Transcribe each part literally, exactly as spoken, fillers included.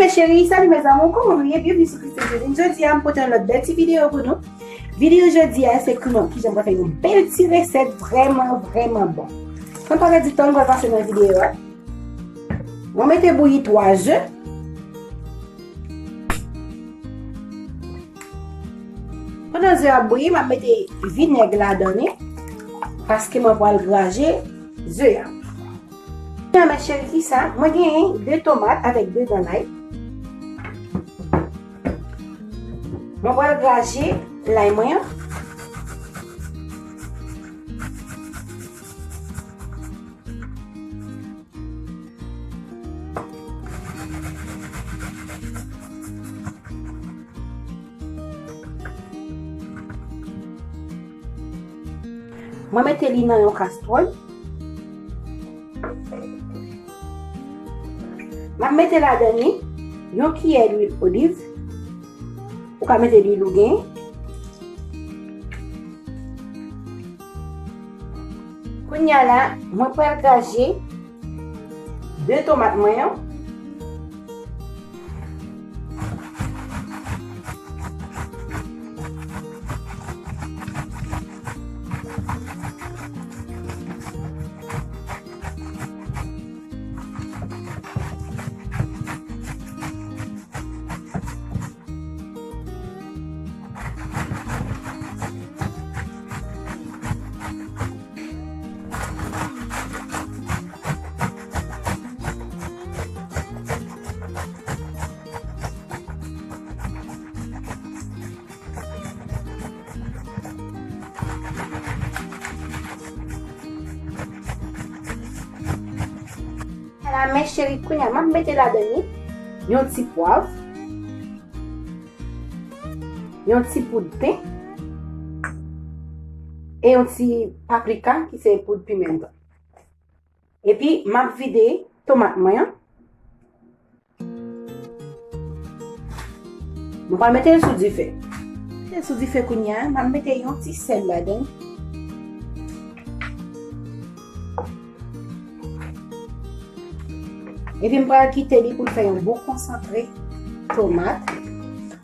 Cheri, salut mes amours, kòman nou ye? Byenvni sou Christine Cuisine. Jodi a, m pote yon lòt bèl ti videyo pou nou. Videyo jodi a, se kouman, kijan pou fè yon bèl ti resèt vrèman, vrèman bon. San pèdi tan, nou pral pase nan videyo a. Mwen mete bouyi twa ze. Pandan ze a ap bouyi, m ap mete vinèg ladan li, paske mwen pral graje ze a. Nan men cheri ki sa, mwen genyen de tomat avèk de dan lay. Mwen pral graje lay mwen an. Mwen mete li nan yon kastwòl. M ap mete ladan li yon kiyè lwil oliv. Ou ka mete lwil ou gen. Kounye a la, mwen pral graje de tomat mwen an. Ala, men cheri, kounye a, m ap mete ladan li yon ti pwav, yon ti poud pen, e yon ti paprika, ki se poud pimenton. Epi, m ap vide tomat mwen an. Mwen pral mete l sou dife. Mete l sou dife kounye a, m ap mete yon ti sèl ladan. Epi m pral kite li pou l fè yon bon konsantre tomat.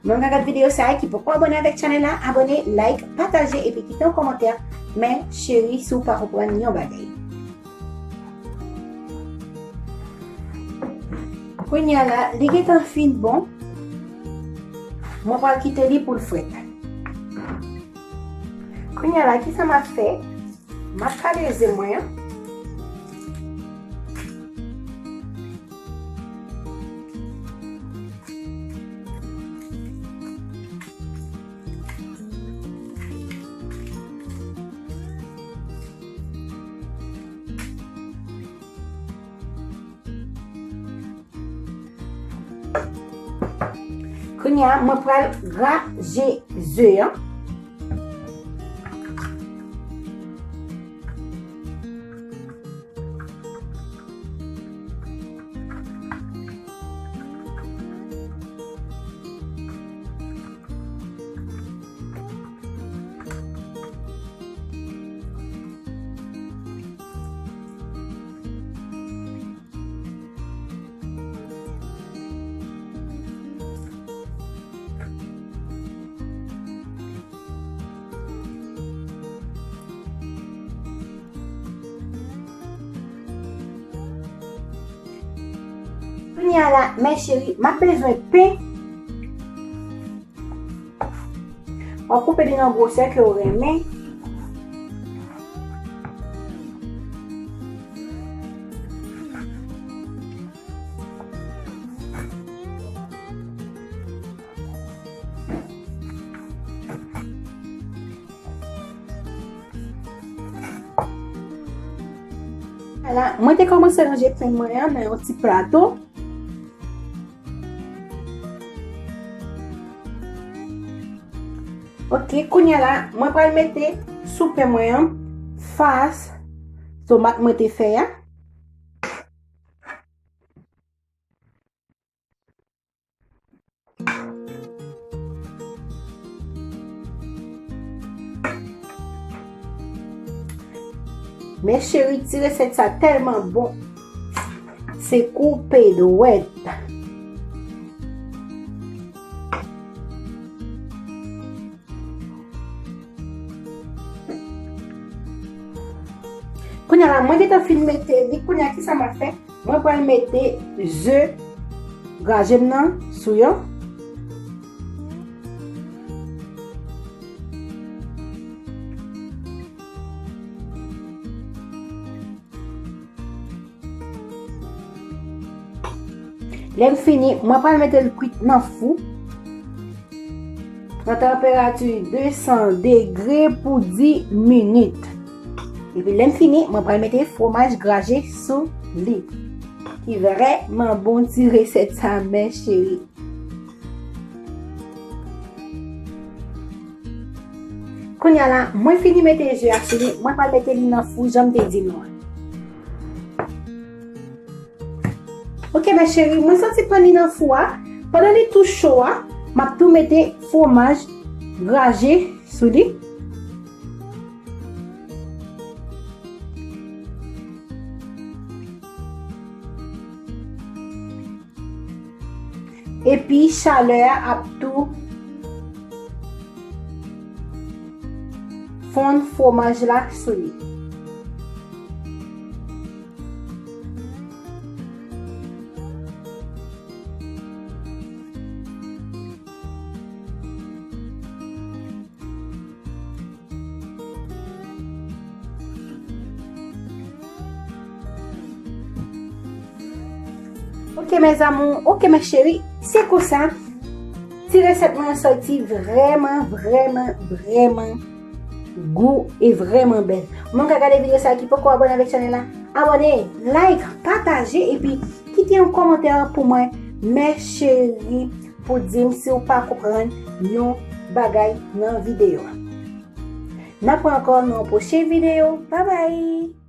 Mwen ka gad videyo sa a ki poko abòne avèk chanèl la, abòne, like, pataje epi kite yon kòmantè. Men cheri, si w pa konprann yon bagay. Kounye a la, li gentan fin bon. Mwen pral kite li pou l frèt. Kounye a la, kisa m ap fè? M ap kale ze mwen an. Kounye a, mwen pral graje ze an. Kounye a la, mes chéris, m ap bezwen pen. W ap koupe li nan gwosè ke w renmen. Ala, mwen te kòmanse ranje pen mwen an nan yon ti plato. Ok, kounye a la, mwen pral mete sou pen mwen an fas tomat mwen te fè a. Mes chéris, ti resèt sa tèlman bon. Se koupe dwèt. Kounye a la, mwen gentan fin mete li. Kounye a, kisa m ap fè? Mwen pral mete ze graje m nan sou yo. Lè m fini, mwen pral mete l kwit nan fou nan tanperati de san degre pou dis minit. Epi lè m fini, mwen pral mete fwomaj graje sou li. Ki vrèman bon ti resèt sa, mè cheri. Kounye a la, mwen fini mete ze a sou li, mwen pral mete li nan fou, jan m te di nou an. Ok, mè cheri, mwen soti pran li nan fou a. Pandan li tou cho a, m ap tou mete fwomaj graje sou li. Epi chalè a ap tou fonn fwomaj la sou li. Ok, mes amours, ok, mes chéris, se konsa ti resèt mwen an sòti vrèman, vrèman, vrèman gou e vrèman bèl. Moun k ap gade videyo sa a ki poko abòne avèk chanèl la, abòne, like, pataje epi kite yon kòmantè pou mwen, mes chéris, pou di m si w pa konprann yon bagay nan videyo a. N ap wè ankò nan yon pwochen videyo. Babay!